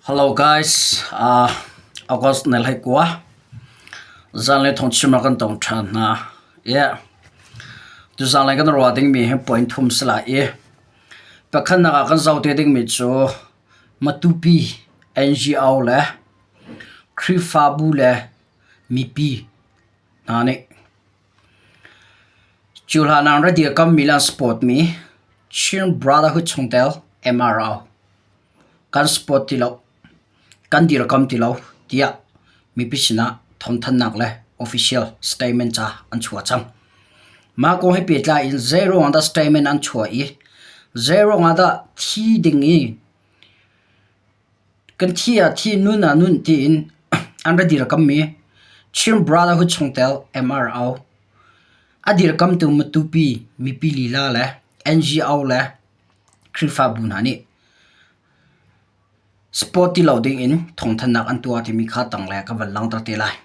Hello guys, August nel hei kua. Zanlei thawngchim ah kan tong ṭhan hna. Yeah. Tuzanlei kan ruah dingmi hi point thum si lai i pakhatnak ah kan zoh te dingmi cu Matupi NGO le Khrihfabu le mipi hna nih Cu hlan ah radio kam mi le an support mi Chin Brotherhood chungtel MRO kan support ti lo, kan dirkam ti lo tiah mipi sinah thawngthanhnak le official statement ca an chuah cang. Mah kong he pehtlai in zeiruang ah dah statement an chuah i zeiruang ah dah thi ding i Kan thi ah thi, nun ah nun tiin an ra dirkammi Chin Brotherhood chungtel MRO a dirkamtu Matupi mipi lila le NGO le Khrihfabu hna nih support ti lo dingin thawngthanhnak an tuah timi kha tanglei ah ka van langhter te lai.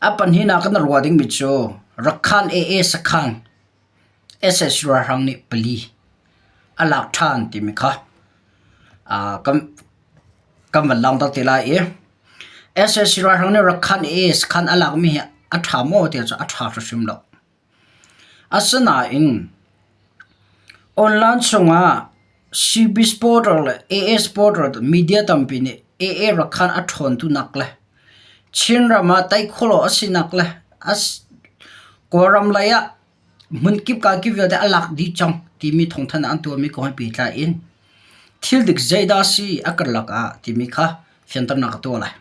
A pahnihnak kan ruah dingmi cu Rakhan AA sakhan SS ralhrang nih pali a lak ṭhan timi kha kan van langhter te lai i sac ralhrang nih Rakhan i sakhan a lakmi hi a ṭha maw ti ahcun a ṭha hrimhrim lo. Asinain online chungah CB supporter le AA supporter media tampi nih AA Rakhan a ṭhawn tunak le Chinram ah tei khawh lo a sinak le Kawlram lei ah hmunkip kakip vialte a lak dih cang timi thawngthanh an tuahmi kong he pehtlai in thil dik zeidah a si a karlak ah timi kha fianternak ka tuah lai.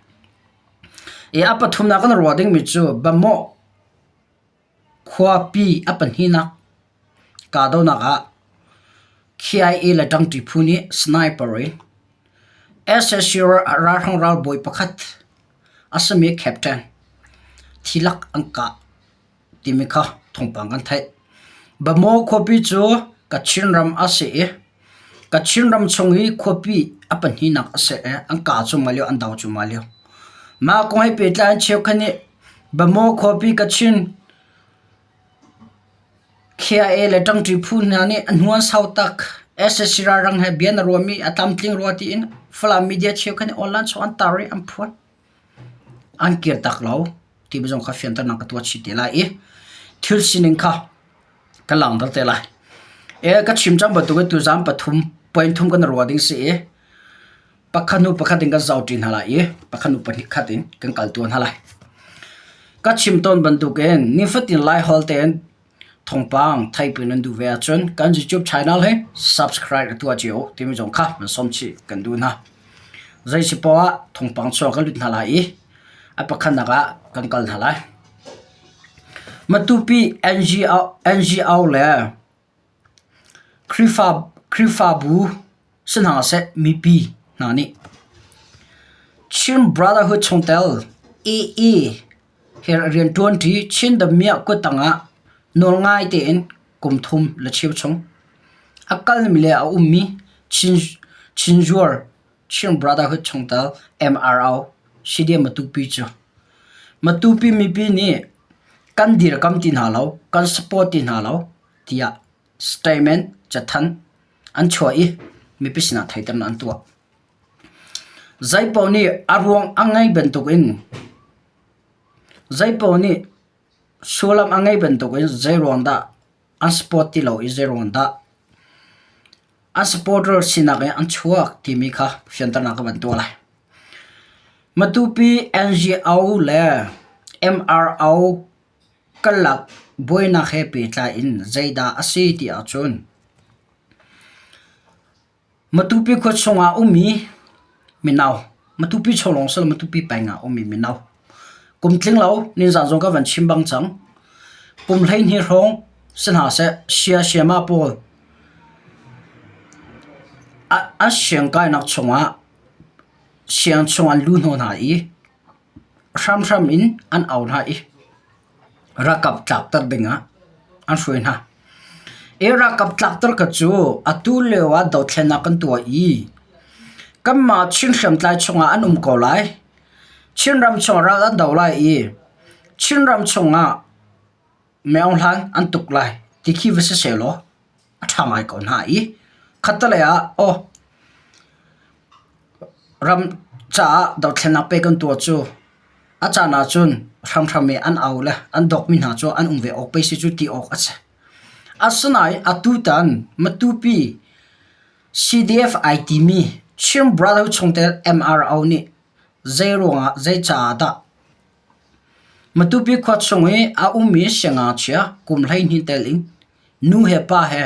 I a pathumnak kan ruah dingmi cu Bamawh khuapi a pahnihnak kahdohnak ah KIA le ṭangṭi phu nih sniper in sac ralhrang ralbawi pakhat a simi captain thilak an kah timi kha thawngpang kan theih. Bamaw khuapi cu Kachin ram a si i Kachin ram chung i khuapi a pahnihnak a si i an kaa cuahmah lio an do cuahmah lio. Mah kong he pehtlai in cheukhat nih Bamaw khuapi Kachin KIA le ṭangṭi phu hna nih a hnu an sau tak. Sac ralhrang he bia na ruahmi a tlamtling rua tiin Falam media cheukhat nih online chung an tar i an phuan. An kir tak lo ti zong kha fianternak ka tuah chih te lai i thil sining kha ka langhter te lai. E ka chim cang bantukin tuzaan pathum point thum kan ruah ding si i pakhat hnu pakhat in kan zohṭi hna lai i pakhat hnu pahnih khat in kan kal tuan hna lai. Ka chim tawn bantukin nifatin Laiholh tein thawngpang theihpi nan duh ve ahcun kan YouTube channel hi subscribe tuah cio u timi zong kha nan sawm chih kan duh hna. Zei si poah ah thawngpang chuak kan lut hna lai i a pakhatnak ah kan kal hna lai. Matupi NGO, NGO le Khrihfabu si hna seh mipi hna nih Chin Brotherhood chungtel AA he rianṭuanṭi Chin damiah kuttang ah nawlngai tein kum thum le cheu chung a kalmi le a ummi Chin Zuar Chin Brotherhood chungtel MRO CDM Matupi cu Matupi mipi nih kan dirkam ti hna lo, kan support ti hna lo tiah statement cathanh an chuah i mipi sinah theihternak an tuah. Zeipaoh nih a ruang a ngei bantukin zeipaoh nih sullam a ngei bantukin zeiruang dah an support ti lo i zeiruang dah an supporter sinak in an chuak timi kha fianternak ka van tuah lai. Matupi NGO le MRO karlak buainak he pehtlai in zeidah a si ti ahcun Matupi khua chungah ummi mino, Matupi chung lawng si lo Matupi peng ah ummi mino kum tling lo nizaan zong ka van chim bang cang. Kum 12 hrawng si hna seh sia siama pawl an siangkainak chungah siang chung an luh hnawh hna i hramhram in an au hna i ralkap tlakter dingah an hruai hna. Hi ralkap tlakter kha cu atu lio ah dothlennak kan tuah i kanmah Chin hriamtlai chungah an um ko lai. Chinram chung ral an do lai i Chinram chungah myohlan an tuk lai ti khi va si sehlaw a ṭha ngai ko hna i khattelei ah aw. Ram caah dothlennak pe kan tuah cu a caan ahcun hramhram i an au le an dawkmi hna cu an um ve awk pei si cu ti awk a si. Asinain atutan Matupi CDF ai timi Chin Brotherhood chungtel MRO nih zeiruangah zei caah dah Matupi khua chung i a ummi siangngakchia kum 12 tel in nu he pa he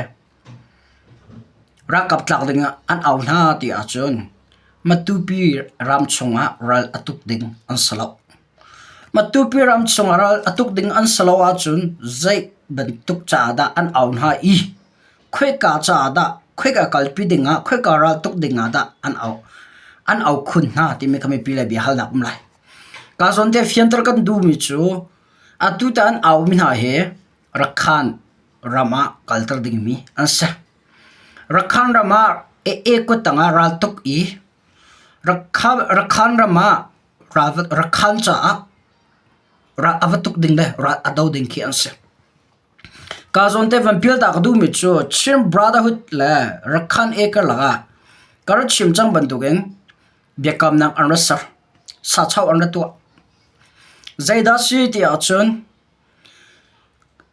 Ralkap tlak dingah an au hna ti ahcun Matupi ram chungah ral a tuk ding an si lo. Matupi ram chungah ral a tuk ding an si lo ahcun zei bantuk caah dah an au hna i khoika caah dah khoika kalpi dingah khoika ral tuk dingah dah an au an au khun hna timi kha mipi le bia halnak um lai. Ka zawn te fianter kan duhmi cu atu ta an aumi hna hi Rakhan ram ah kalter dingmi an si. Rakhan ram ah AA kut tangah raltuk i Rakhan ram ah Rakhan caah ral a va tuk ding le ral a do ding khi an si. Ka zawn te van pial ta ka duhmi cu Chin Brotherhood le Rakhan A karlak ah ka rak chim cang bantukin biakamnak an ra ser. Sachoh an ra tuah. Zeidah si ti ahcun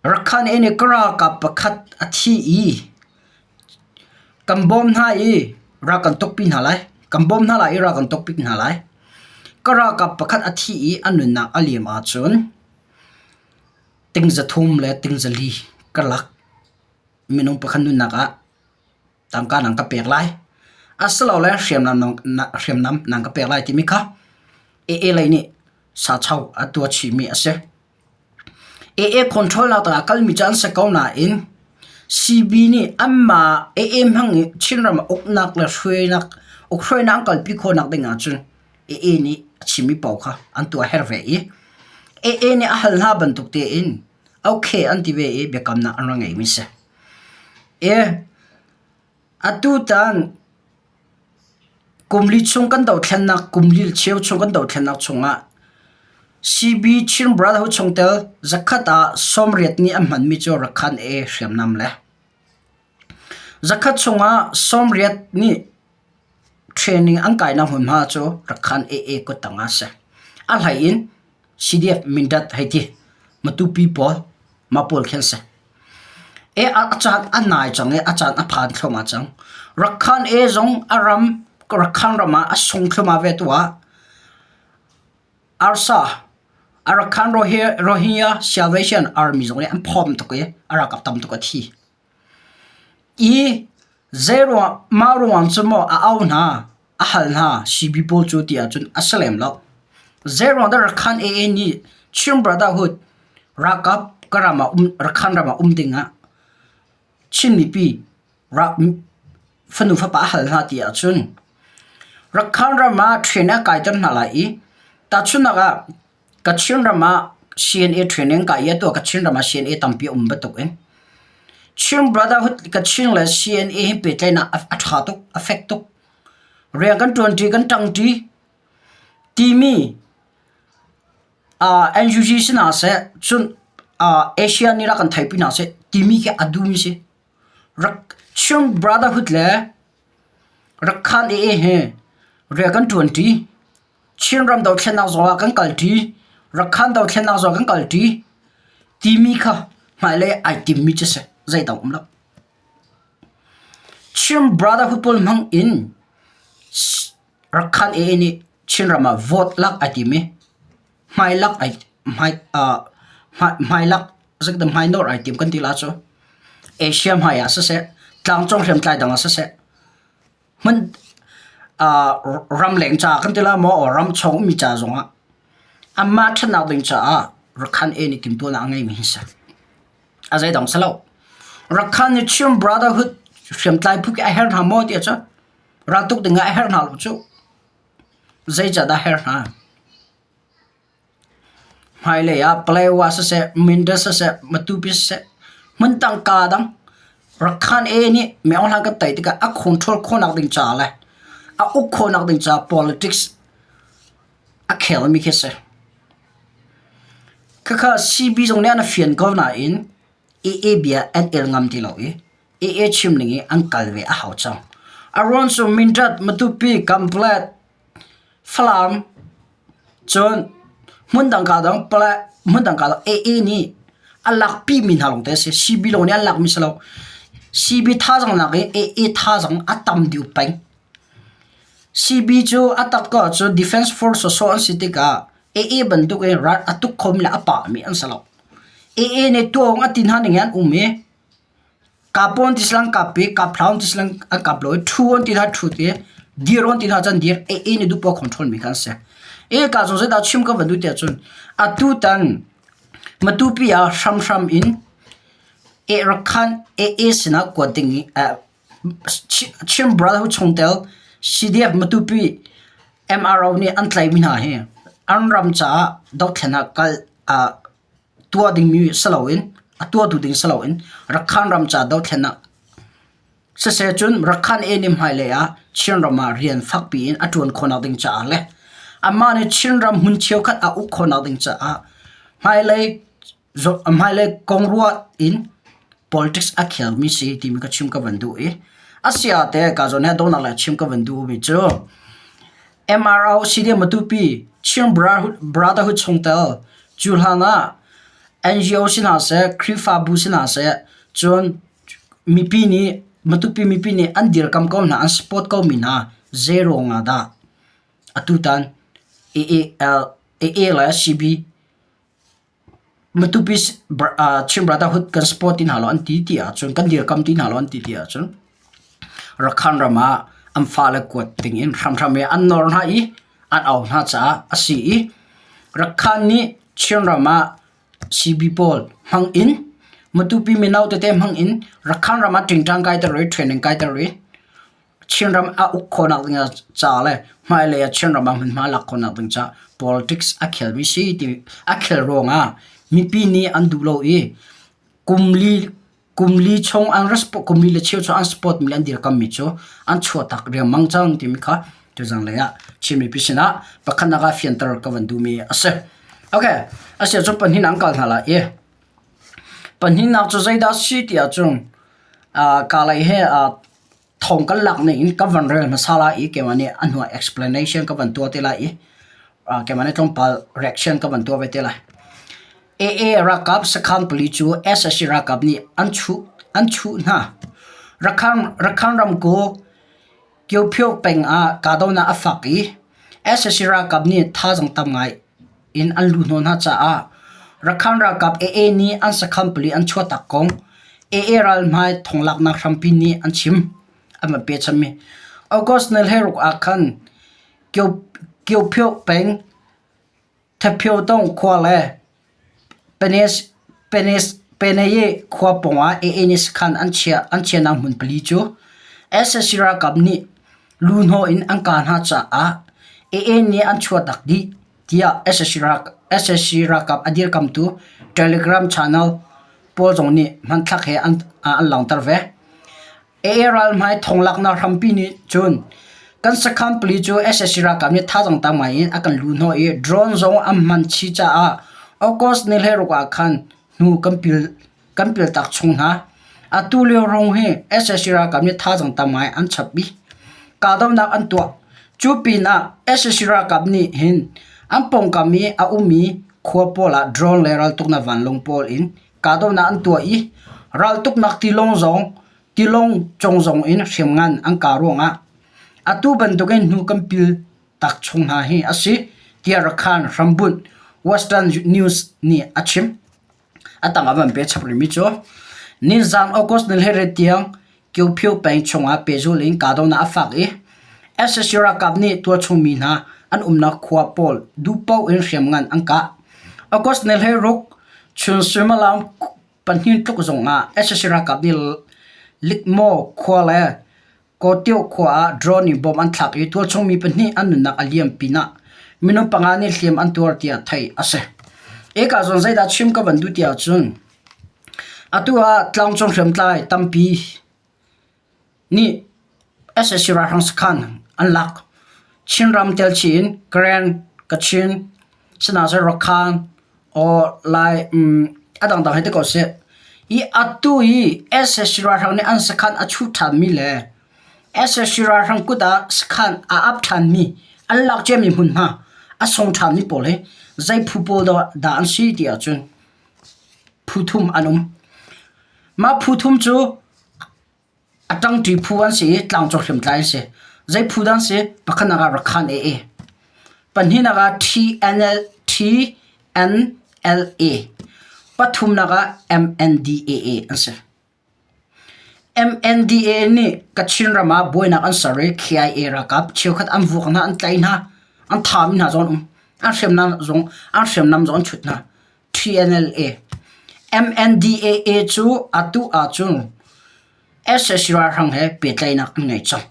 Rakhan in i ka ralkap pakhat a thi i kan bawm hna i ral kan tukpi hna lai. Kan bawm hna lai i ral kan tukpi hna lai. Ka ralkap pakhat a thi i a nunnak a liam ahcun ting 300 le ting 400 karlak minung pakhat nunnak ah tangka nan ka pek lai. Asilole hriamnam nan ka pek lai timi kha AA lei nih sachoh a tuah chihmi a si. AA control nak tangah kalmi cu an si ko nain CB nih anmah AA hmang i Chinram ah uknak le hruainak ukhruainak an kalpi khawhnak ding ahcun AA nih a chimmi paoh kha an tuah herh ve i AA nih a hal hna bantuk tein okay an ti ve i biakamnak an rak ngeimi si. E atutan Kum li chung kan dothlennak kum li cheu chung kan dothlennak chungah CB Chin Brotherhood chungtel zakhat ah 80 nih an hmanmi cu Rakhan A hriamnam le zakhat chungah 80 nih training an kainak hmunhma cu Rakhan AA kuttang ah a si. A hlei in CDF Mindat hei ti Matupi pawl mah pawl khi an si. E a caan a nai cang i a caan a phan thluahmah cang. Rakhan e zong a ram Rakhan ram ah a sung thluahmah ve tu ah Arsa Arakan Rohingya Salvation Army zong nih an phawm tuk i a ralkap tam tuk a thi. I zeiruang mah ruang cu maw a au hna a hal hna CB pawl cu ti ahcun a si lem lo. Zeiruang dah Rakhan AA nih Chin Brotherhood ralkap ka ram ah um Rakhan ram ah um ding ah Chin mipi fanu fapa a hal hna ti ahcun Rakhan ram ah train a kaiter hna lai i tahchunhnak ah Kachin ram ah CNA training kai i atu ah Kachin ram ah CNA tampi a um bantuk in Chin Brotherhood Kachin le CNA hi pehtlaihnak a ṭha tuk, a fek tuk. Rian kan ṭuanṭi, kan ṭangṭi timi uh, NUG si hna seh, cun uh, Asia nih rak kan theihpi hna seh timi khi a duhmi si. Rak Chin Brotherhood le Rakhan AA hi rian kan ṭuanṭi. Chinram dothlennak zong ah kan kalṭi, Rakhan dothlennak zong ah kan kalṭi timi kha hmailei ai timmi cu si. Zeidang um lo. Chin Brotherhood pawl hmang in Rakhan AA nih Chinram ah vote lak ai tim i hmailak ai hmai uh, hmailak zeikdah hmainawr ai tim kan ti la cu. Asia hmai ah siseh, tlangcung hriamtlai dang ah siseh, hmun ramleng ca kan ti la maw ramchung ummi ca zongah anmah ṭhatnak ding caah Rakhan A nih timhtuahnak a ngeimi hi si. A zeidang si lo. Rakhan nih Chin Brotherhood hriamtlai phu khi a herh hna maw ti ahcun raltuk ding ah a herh hna lo cu. Zeicahdah a herh hna? Hmailei ah Paletwa siseh, Mindat siseh, Matupi siseh hmun tangka dang Rakhan A nih Myo Hlan kan tei tikah a control khawhnak ding ca le a uk khawhnak ding ca politics a khelmi khi a si. Khakha CB zong nih an fian ko nain AA bia an el ngam ti lo i AA chim ning i an kal ve a hau cang. A ruang cu Mindat, Matupi, Kanpetlet. Falam cun hmundang ka dang hmundang ka dang AA nih a lakpi mi hna lawngte a si. CB lawng nih an lakmi si lo. CB thazaang nakin AA thazaang a tam deuh peng. CB cu a tak ko ahcun Defense Force sawsawh an si tikah AA bantuk in ral a tuk khomi le a pahmi an si lo. AA nih tuah awk a ti hna ning in an um i kap an ti sila an kap i kap hlah an ti sila an kap lo i ṭhu an ti hna ṭhut i dir an ti hna cun dir. AA nih duhpoah control mi kha an si. Eka cu zeidah chim ka van duh tiah cun atutan Matupi ah hramhram in Rakhan AA sinah kuat ding i Chin Brotherhood chungtel CDF Matupi MRO nih an tlaihmi hna hi an ram caah dothlennak kal tuah dingmi si loin a tuahtu ding si loin Rakhan ram ca dothlennak siseh cun Rakhan e nih hmailei ah Chinram ah rian fakpi in a ṭuan khawhnak ding caah le amah nih Chinram hmun cheukhat a uk khawhnak ding caah hmailei Hmailei kong ruah in politics a khelmi si timi ka chim ka van duh i a si ah teh ka zawn he donghnak le chim ka van duhmi cu MRO CDM Matupi Chin Brotherhood chungtel cu hlan ah NGO si hna seh Khrihfabu si hna seh cun mipi nih Matupi mipi nih an dirkam ko hna an support ko mi hna zei ruang ah dah atutan AA le CB Matupi Chin Brotherhood kan support ti hna lo an ti ti ahcun kan dirkam ti hna lo an ti ti ahcun Rakhan ram ah an fale kuat ding in hramhram in an nawr hna i an auh hna caah a si i Rakhan nih Chinram ah CB pawl hmang in Matupi mino tete hmang in Rakhan ram ah ṭingṭang kaiter i training kaiter i Chinram a uk khawhnak ding ca le hmailei ah Chinram ah hmunhma lak khawhnak ding caah politics a khelmi si ti a khel ruangah mipi nih an duh lo i kum li kum li chung an kum li le cheu chung an support mi le an dirkammi cu an chuahtak riangmang cang timi kha tuzang lei ah Chin mipi sinah pakhatnak ah fianter ka van duhmi a si. Okay, a si ahcun pahnihnak an kal hna lai i pahnihnak cu zeidah a si ti ahcun kalay he thong kan lak ning in ka van rel hmasa lai i keimah nih a hnuah explanation ka van tuah te lai i keimah nih tlawmpal reaction ka van tuah ve te lai. AA ralkap sakhan pali cu sac ralkap nih an chuh an chuh hna. Rakhan Rakhan ramkulh Kyopyo peng ah kahdohnak a fak i sac ralkap nih thazaang tam ngai in an luhhnawh hna caah Rakhan ralkap AA nih an sakhan pali an chuahtak kong AA ralhmai thonglaknak hrampi nih an chim. An van pechanmi. August ni 16 ah khan Kyopyo peng Thaphyotong khua le Penaye khua pawngah AA nih sakhan an chiah an chiahnak hmun pali cu sac ralkap nih luhhnawh in an kah hna caah AA nih an chuahtak dih tiah sac ralkap a dirkamtu Telegram channel pawl zong nih hmanthlak he an langhter ve. AA ralhmai thonglaknak hrampi nih cun kan sakhan pali cu sac ralkap nih thazaang tam ngai in a kan luhhnawh i drone zong an hman chih caah August ni 16 ah khan hnu kan pil kan piltak chung hna. Atu lio rung hi sac ralkap nih thazaang tam ngai an chap i kahdohnak an tuah. Cu pinah sac ralkap nih hin an pawngkam i a ummi khua pawl ah drone le raltuknak vanlawng pawl in kahdohnak an tuah i raltuknak tilawng zong tilawng cong zong in hriamngan an kah ruangah atu bantukin hnu kan pil tak chung hna hi a si tiah Rakhan hrambunh Western News nih a chim. A tang ah van pe chap rihmi cu nizan August ni 12 tiang Kyopyo peng chungah pehzulh in kahdohnak a fak i sac ralkap nih tualchung mi hna an umnak khua pawl duhpaoh in hriamngan an kah. August ni 16 chun suimilam pahnih tluk zongah sac ralkap nih Likmaw khua le Kawtio khua ah drone in bomb an thlak i tualchung mi pahnih an nunnak a liam pinah minung panga nih hliam an tuar tiah theih a si. Eka zawn zeidah chim ka van duh ti ahcun atu ah tlangcung hriamtlai tampi nih sac ralhrang sakhan an lak. Chinram telchih in Karen, Kachin, Sinasin Rakhan, or Lai a dangdang hei ti ko seh. I atu i sac ralhrang nih an sakhan a chuh ṭhanmi le sac ralhrang kut ah sakhan a ap ṭhanmi An lak ciami hmunhma a sung ṭhanmi pawl hi zei phu pawl dah an si ti ahcun phu thum an um. Mah phu thum cu a ṭangṭi phu an si i tlangcung hriamtlai an si. Zei phu dah an si? Pakhatnak ah Rakhan AA, pahnihnak ah TNL, TNLA, pathumnak ah MNDAA an si. MNDAA nih Kachin ram ah buainak an ser i KIA ralkap cheukhat an vuak hna, an tlaih hna, an thami hna zong an um. An hriamnam zong an hriamnam zong an chut hna. TNLA. MNDAA cu atu ahcun sac ralhrang he pehtlaihnak an ngei cang.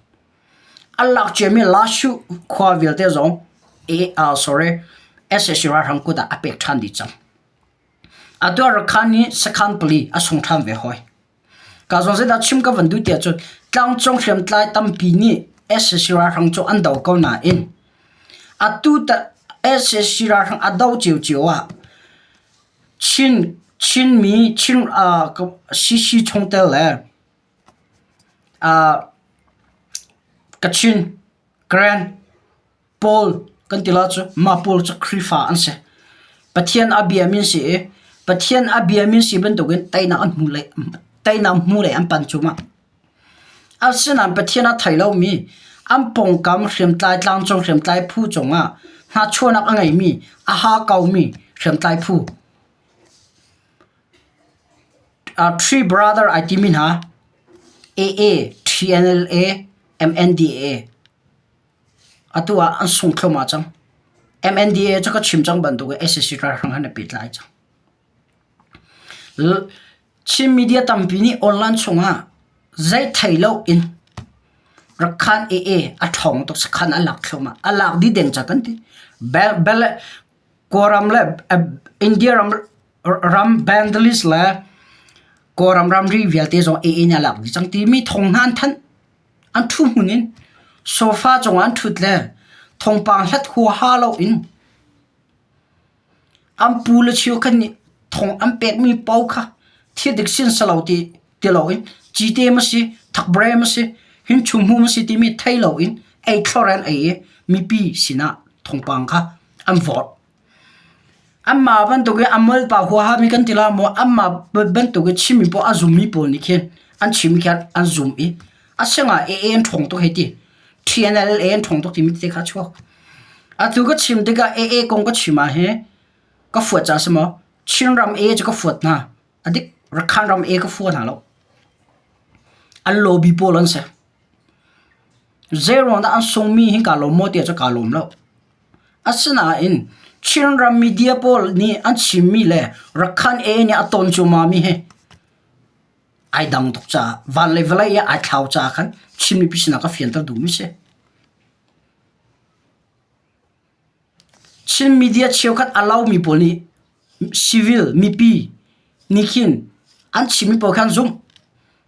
An lak ciami Lashu khua vialte zong A, sorry, sac ralhrang kut ah a pek ṭhan dih cang. Atu ah Rakhan nih sakhan pali a sung ṭhan ve hoi. Ka zawn zeidah chim ka van duh tiah cun tlangcung hriamtlai tampi nih sac ralhrang cu an do ko nain atu ta sac ralhrang a do ciocio ah Chin Chinmi Chin uh, CC chungtel le uh, Kachin Karen Paul kan ti la cu mah pawl cu Khrihfa an si. Pathian a biami an si i Pathian a biami an si bantukin teinak an hmu lei teinak hmu lei an pan cuahmah. Asinain Pathian a thei lomi an pawngkam hriamtlai tlangcung hriamtlai phu cungah hnahchuahnak a ngeimi a hakaumi hriamtlai phu Three Brother ai timi hna AA, TNLA, MNDAA Atu ah an sung thluahmah cang. MNDAA cu ka chim cang bantuk in sac ralhrang han a pehtlai cang. Chin media tampi nih online chungah zei thei lo in Rakhan AA a ṭhawng tuk sakhan a lak thluahmah. A lak dih deng ca kan ti. Kawlram le India ram ram Bangladesh le Kawlram ramri vialte zong AA nih a lak dih cang timi thawng hna an thanh. An ṭhu hmun in sofa cungah an ṭhut le thawngpang hlat huaha loin an pu le cheukhat nih thong an pekmi paoh kha thil dik sin si lo ti ti loin cite maw si, thakbre maw si, hinchung hmu maw si timi thei loin ei thlor in ei i mipi sinah thawngpang kha an vorh. Anmah bantuk i a molpa huaha mi kan ti la maw anmah bantuk i chimmi paoh a zummi pawl nih khin an chim khi an zum i a siangah AA an ṭhawng tuk hei ti. TNLA an ṭhawng tuk timi te kha a chuak. Atu ka chim tikah AA kong ka chim ah hi ka fuat caah a si maw Chinram AA cu ka fuat hna. A dik Rakhan ram AA ka fua hna lo. An lobby pawl an si. Zeiruang dah an sungmi hi kaa lawm maw tiah cu kaa lawm lo. Asinain Chinram media pawl nih an chimmi le Rakhan A nih a ton cuahmahmi hi ai dang tuk caah van le vawlei i ai thlau caah khan Chin mipi sinah ka fianter duhmi si. Chin media cheukhat a laumi pawl nih civil mipi nih khin an chimmi pawl kha an zumh.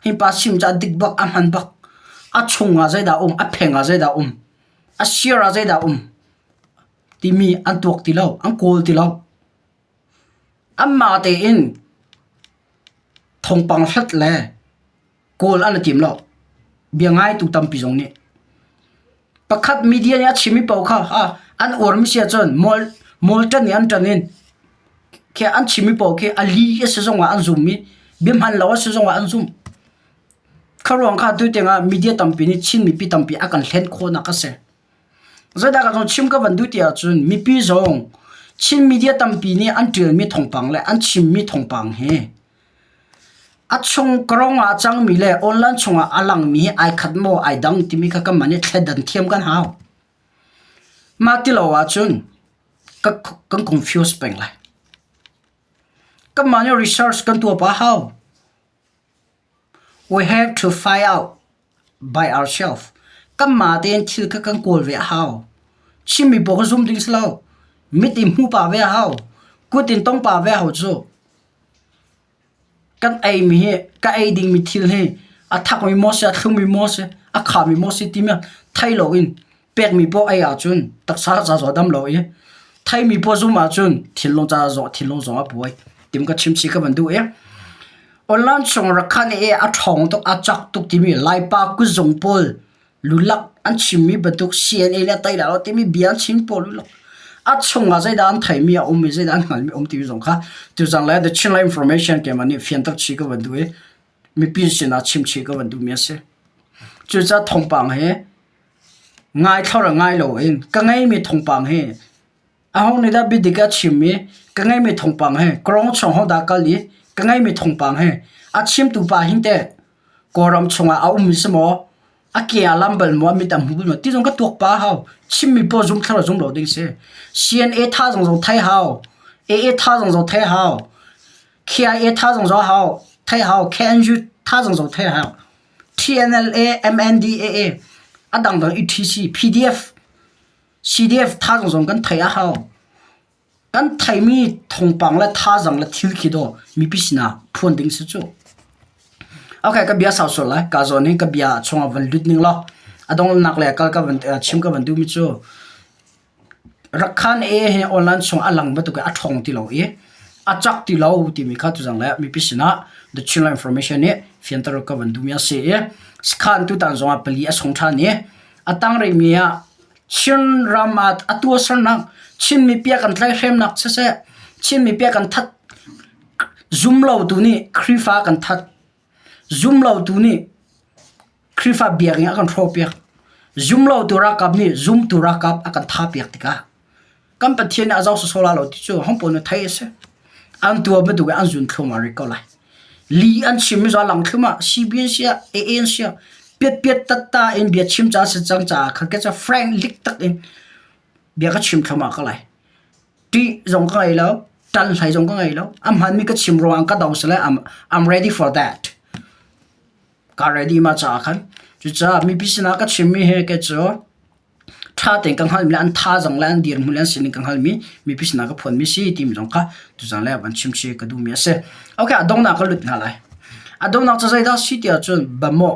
Hi pa chim cu a dik bak, a hman bak. A chung ah zeidah a um, a pheng ah zeidah a um, a sir ah zeidah a um timi an tuak ti lo, an kawl ti lo. Anmah tein thawngpang hlat le kawl an i tim lo. Bia ngaitu tampi zong nih. Pakhat media nih a chimmi paoh kha an uarmi si ahcun mawl, mawl ṭan i an ṭan in khi an chimmi paoh khi a li a si zongah an zum i bia hman lo a si zongah an zumh. Kha ruang kha atu tiangah media tampi nih Chin mipi tampi a kan hlen khawhnak a si. Zeidah ka zong chim ka van duh ti ahcun mipi zong Chin media tampi nih an ṭialmi thawngpang le an chimmi thawngpang hi A chung karong ah a cangmi le online chungah a langmi hi ai khat maw ai dang timi kha kanmah nih thleidan thiam kan hau. Mah ti lo ahcun kan confuse peng lai. Kanmah nih research kan tuah pah hau. We have to find out by ourselves. Kanmah tein thil kha kan kawl ve a hau. Chimmi paoh kha zum ding si lo. Mit in hmu pah ve a hau. Kut in tong pah ve a hau cu. Kan eimi hi ka ei dingmi thil hi a thakmi maw si, a thlummi maw si, a khami maw si timi thei loin pekmi paoh ei ahcun taksa ca zong a dam lo i theimi paoh zum ahcun thinlung ca zong thinlung zong a buai tim ka chim chih ka van duh i online chung Rakhan i a ṭhawng tuk a cak tuk timi Laipa kutzung pawl. Lulak an chimmi bantuk CNA nih a tei lai lo timi bia an chim pawl lulak. A chungah zeidah an theimi a um i zeidah an hngalhmi a um timi zong kha tuzang le The Chinland Information keimah nih fianter chih ka van duh i mipi sinah chim chih ka van duhmi a si. Cucaah thawngpang hi ngai thlo le ngai loin ka ngeimi thawngpang hi Aho nih dah biadik a chim i ka ngeimi thawngpang he kawlrawn chung hodah kal i ka ngeimi thawngpang he a chimtu pa hin teh Kawlram chungah a ummi si maw? A ke a lam bal maw? A mit a hmu bal maw? Ti zong ka tuak pah hau. Chimmi paoh zum thlar zum lo ding si. CNA tha zong zong thei hau. AA tha zong zong thei hau. KIA tha zong zong hau. Thei hau. KNU tha zong zong thei hau. TNLA, MNDAA, a dangdang etc. PDF CDF thazaang zong kan theih a hau. Kan theihmi thawngpang le thazaang le thil khi dawh mipi sinah phuan ding si cu. Okay, ka bia sau sual lai. Ka zawn in ka bia chungah van lut ning law a donghnak le kal ka van chim ka van duhmi cu Rakhan e hi online chung a lang bantuk in a ṭhawng ti lo i a cak ti lo timi kha tuzang le mipi sinah The Chinland Information nih fianter ka van duhmi a si i sakhan tutan zongah pali a sung ṭhan i a tang rihmi ah Chinram ah a tuahsernak Chin mipi a kan tlaihhremnak siseh Chin mipi a kan that zumlotu nih Khrihfa a kan that zumlotu nih Khrihfa biakinn a kan hrawhpiak zumlotu ralkap nih zumtu ralkap a kan thahpiak tikah kan Pathian nih a zoh sawsawh lai lo ti cu hong na theih a si. An tuah bantuk in an zun thluahmah rih ko lai. Li an chimmi cu a lang thluahmah. CB an si ah, AA an si ah, piatpiat tatta in bia chim ca si cang caah khan ke cu frank lik tak in bia ka chim thluahmah ko lai. Ṭih zong ka ngei lo, ṭan hlei zong ka ngei lo. A hmanmi ka chim ruangah ka do sile I'm, I'm ready for that. Ka ready ma caah khan. Cucaah mipi sinah ka chimmi hi ke cu Ṭha tein ka hngalhmi le an thazaang le an dirhmun le an sining ka hngalhmi mipi sinah ka phuanmi si timi zong kha tuzaan le van chimchih ka duhmi a si. Okay, a donghnak ka lut hna lai. A donghnak cu zeidah si ti ahcun Bamaw.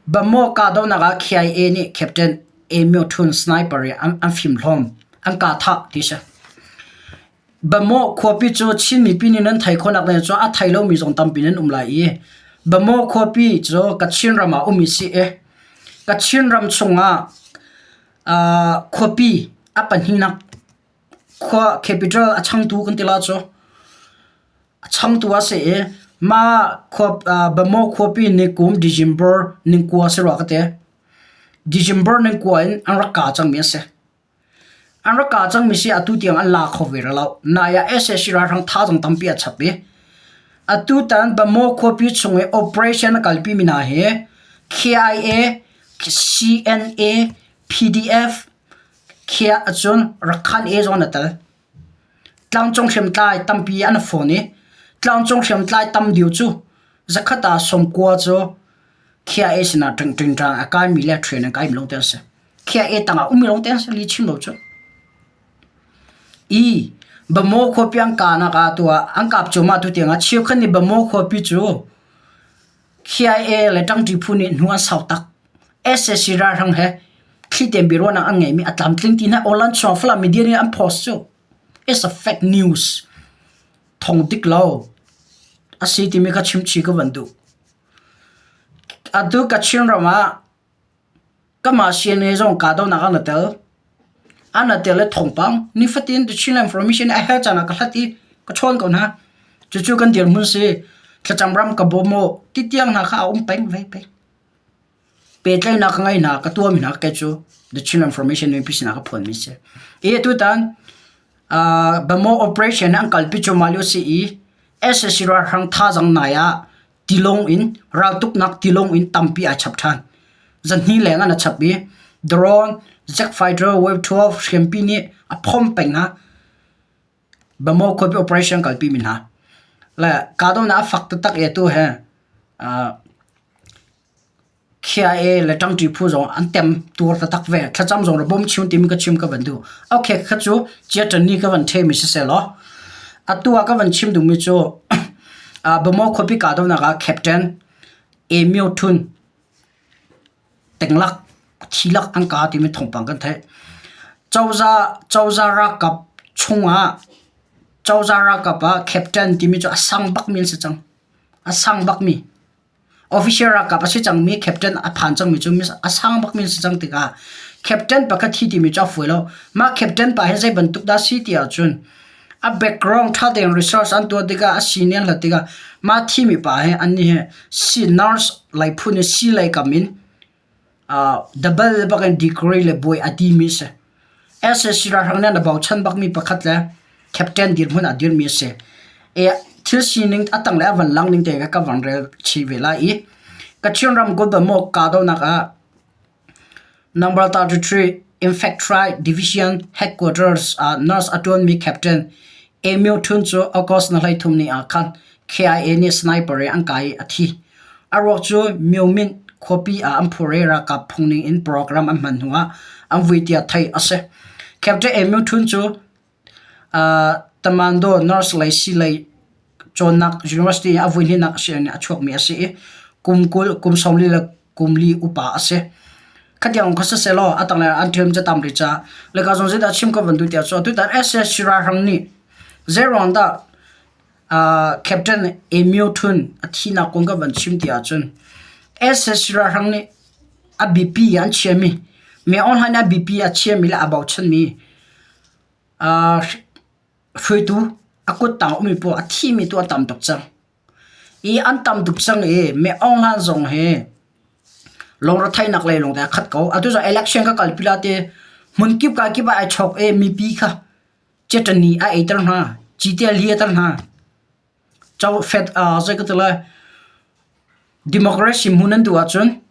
Bamaw kahdohnak ah KIA nih Captain Emio Thun sniper i an, an fimhlawm, an kah thah ti si. Bamaw khuapi cu Chin mipi nih nan thei khawhnak ding cu a thei lomi zong tampi nan um lai i Bamaw khuapi cu Kachin ram ah ummi si i Kachin ram chungah uh, khuapi a pahnihnak khua capital a changtu kan ti la cu a changtu a si i mah khua uh, Bamaw khuapi ni kum December ningkua si rua ka ti. December ningkua in an rak ka cangmi a si. An rak kah cangmi si atu tiang an la kho ve rih lo. Nai ah sac ralhrang thazaang tampi a chap i atutan Bamaw khuapi chung i operation a kalpimi hna hi KIA, CNA, PDF, KIA cun Rakhan A zong an i tel. Tlangcung hriamtlai tampi an fawn i tlangcung hriamtlai tam deuh cu zakhat ah 90 cu KIA sinah ṭingṭang a kaimi le train an kaimi lawngte an si. KIA tangah ummi lawngte an si li chim lo cu. I Bamaw khuapi an kahnak ah tuah an kap cuahmah tu tiangah cheukhat nih Bamaw khuapi cu KIA le ṭangṭi phu nih hnu an sau tak. SAC ralhrang he thliten biaruahnak an ngeimi a tlamtling ti hna online chuang Falam media nih an post cu. It's a fake news. Thong dik lo. A si timi ka chimchi ka van duh. Atu Kachin ram ah Kamah CNA zong kahdohnak ah na tel. An na tel i thawngpang nifatin The Chinland Information a herh caan ah ka hlat i ka chawn ko hna. Cucu kan dirhmun si. Thlacam ram ka bawm u ti tiang hna kha a um peng ve peng. Pehtlaihnak ka ngei hna, ka tuahmi hna kei cu The Chinland Information mipi sinah ka phuanmi si. I tutan uh, Bamo operation an kalpi cuahmah lio si i SAC ralhrang thazaang nai ah tilawng in raltuknak tilawng in tampi ai chap ṭhan. Zahnih leng an a chap i drone, jet fighter, wave 12 hriampi nih a phom peng hna. Bamaw khuapi operation kalpi mi hna. Le kahdohnak a fak taktak i atu he uh, KIA le ṭangṭi phu zong an tem tuar taktak ve. Thlacam zong ra bawm chim timi ka chim ka van duh. Okay, kha cu chiaṭan ni ka van ṭhemi siseh law atu ah ka van chim duhmi cu Bamaw khuapi kahdohnak ah Captain Emio Thun tenglak thilak an ka timi thawngpang kan theih. Cozah cozah ralkap chungah cozah ralkap ah Captain timi cu a sang bakmi an si cang. A sang bakmi. Official ralkap a si cangmi captain a phan cangmi cu a sang bakmi an si cang tikah captain pakhat thi timi cu a fawi lo. Mah captain pa hi zei bantuk dah si ti ahcun a background ṭha tein research an tuah tikah a sining an hlat tikah mah thimi pa hi annih hi si nurse lei phun in sii lei kam in double bak in degree le bawi a timi a si. SAC ralhrang nih an bochan bakmi pakhat le captain dirhmun ah dirmi a si. I thil sining a tanglei a van lang ning te ka van rel chih ve lai i Kachin ramkulh Bamaw kahdohnak ah number 33 Infantry Division Headquarters ah nurse a ṭuanmi captain Emil Thun cu August ni 13 ni ah khan KIA nih sniper in an kah i a thi. A ruak cu Myo-Mint khuapi ah an phur i ralkap phungning in program an hman hnuah an vui tiah theih a si. Captain Emil Thun cu Tamando nurse lei sii cawnnak university ah a voihnihnak a chuakmi a si i kum 20 kum 40 le kum li upa a si. Khatiang kha sisehlaw a tanglei ah an ṭhialmi cu a tam rih caah leka zong zeidah chim ka van duh tiah cun atutan SSC ralhrang nih zeiruang dah Captain Emil Thun a thihnak kong ka van chim ti ahcun SSC ralhrang nih a biapi an chiami mi online a biapi a chiami le a bochanmi hruaitu a kuttang a ummi paoh a thimi tu an tam tuk cang. I an tam tuk cang i mi Aung Hlan zong hi lungretheihnak lei lawng te a khat ko. Atu zong election ka kalpi la ti hmunkip ka kip ah ai chawk i mipi kha cetani a eiter hna, cite a liater hna. Co fet zei ka ti lai democracy hmun nan duh ahcun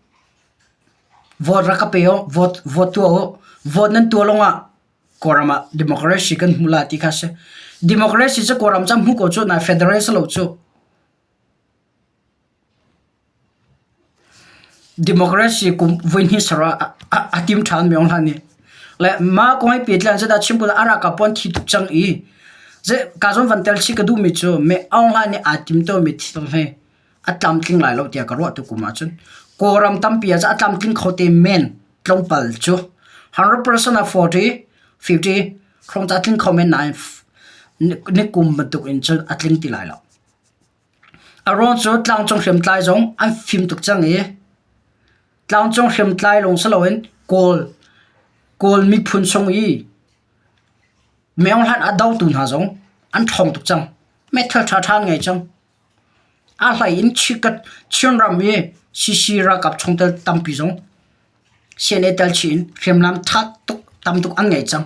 vote rak ka pe u, vote vote tuah u. Vote nan tuah lawngah Kawlram ah democracy kan hmu la ti kha si. Democracy cu Kawlram cam hmu ko cu na federal si lo cu. Democracy kum voihnih ser ah a tim ṭhan mi hlan ni. Le ma kong hi petlan zet ah chim ko ara ka pon thi tuk cang i ze ka zon van tel chi ka duh mi cu me aung hlan nih aa tim to mi thil hi a tlamtling lai lo tiah ka ruah tu kum ahcun Kawlram tampi ah a tlamtling kho te men tlawmpal cu 100% ah 40 50 hrawng ca tling kho men nain ni kum bantuk in cun a tling ti lai lo. A ruang cu tlangcung hriamtlai zong an fim tuk cang i tlangcung hriamtlai lawng si loin Kawl Kawl miphun chung i Meng Hlan a dotu hna zong an ṭhawng tuk cang. Meithal ṭhaṭha an ngei cang. A hlei in Chinram i CC ralkap chungtel tampi zong CNA tel chih in hriamnam ṭha tuk tam tuk an ngei cang.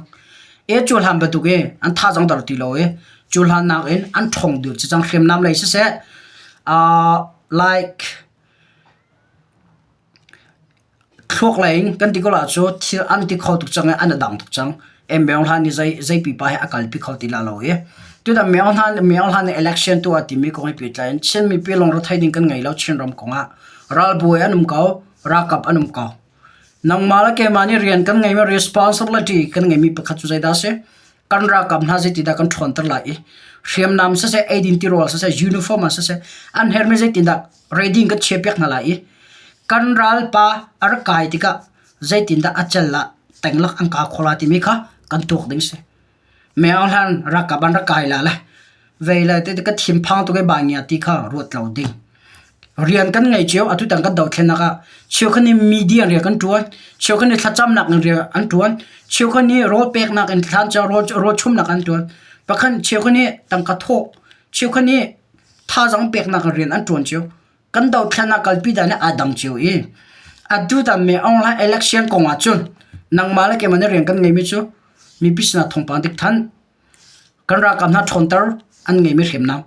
E cu hlan bantuk i an thazaang dor ti lo i cu hlan nakin an ṭhawng deuh cang hriamnam lei siseh uh, like Thluak lei in kan ti ko ahcun thil an ti kho tuk cang i an i dang tuk cang. Myo hlan nih zei zei pipa he a kalpi kho ti la lo i tutan Myo hlan Myo hlan nih election tuah timi kong he pehtlai in Chin mipi lungre ding kan ngei lo Chinram kong ah. Ralbawi an um ko, ralkap an um ko. Nangmah le keimah nih rian kan ngeimi responsibility kan ngeimi pakhat cu zeidah a si? Kan ralkap hna zeitindah kan ṭhawnter lai i hriamnam siseh, eidin tirawl siseh, uniform ah siseh, an herhmi zeitindah ready in kan chiahpiak hna lai i kan ralpa a rak kai tikah zeitindah a cel ah tenglak an ka khawh lai timi kha kan tuak ding si. Meng hlan ralkap an rak kai la le vei le te ka thinphang tuk i ba ngia ti kha ruat lo ding. Rian kan ngei cio atutan kan dothlennak ah cheukhat nih media rian kan ṭuan, cheukhat nih thlacamnak in rian an ṭuan, cheukhat nih rawl peknak in thlan rawl rawl chumnak an ṭuan, pakhat cheukhat nih tangka thawh, cheukhat nih thazaang peknak in rian an ṭuan cio. Kan dothlennak kalpi dan hi aa dang cio i atutan me online election kong ah cun nangmah le keimah nih rian kan ngeimi cu mipi sinah thawngpang dik than kan ralkap hna ṭhawnter an ngeimi hriamnam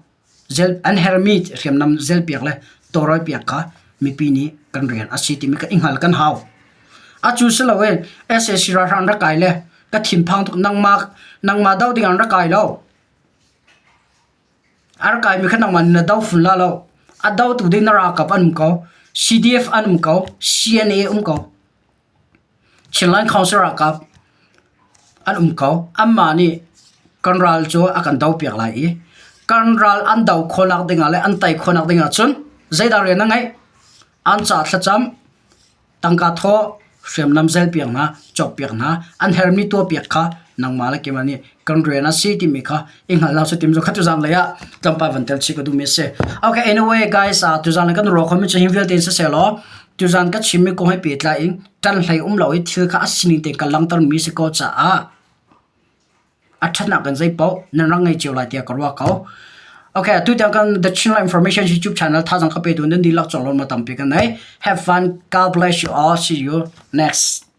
zel an hermi hriamnam zelpiak le tawlrelpiak kha mipi nih kan rian a si timi kan i hngal kan hau. Acu si lo in sac ralhrang rak kai le ka thinphang tuk nangmah nangmah do ding an rak kai lo. A rak kaimi kha nangmah na do fun la lo. A dotu ding na ralkap an um ko. CDF an um ko. CNA um ko. Chinland Council ralkap an um ko. Anmah nih kan ral cu a kan dopiak lai i kan ral an do khawhnak dingah le an tei khawhnak dingah cun zeidah rian na ngeih? An ca thlacam, tangka thawh, hriamnam zelpiak hna, cawkpiak hna, an herhmi tuahpiak kha nangmah le keimah nih kan rian a si timi kha i hngalh cu tim cu kha tuzan lei ah tlawmpal van tel chih ka duhmi a si. Okay, anyway guys, uh, tuzan lei kan ruah khomi cu hi vialte in siseh law tuzan ka chimmi kong he pehtlai in ṭan hlei um lo i thil kha a sining tein ka langhtermi si ko caah a ṭhatnak in zeipaoh nan rak ngei cio lai tiah ka ruah ko. Okay, atu tiang kan The Chinland Information YouTube channel thazang ka petu nan dihlak cawng ma tampi kan nei. Have fun. God bless you all. See you next.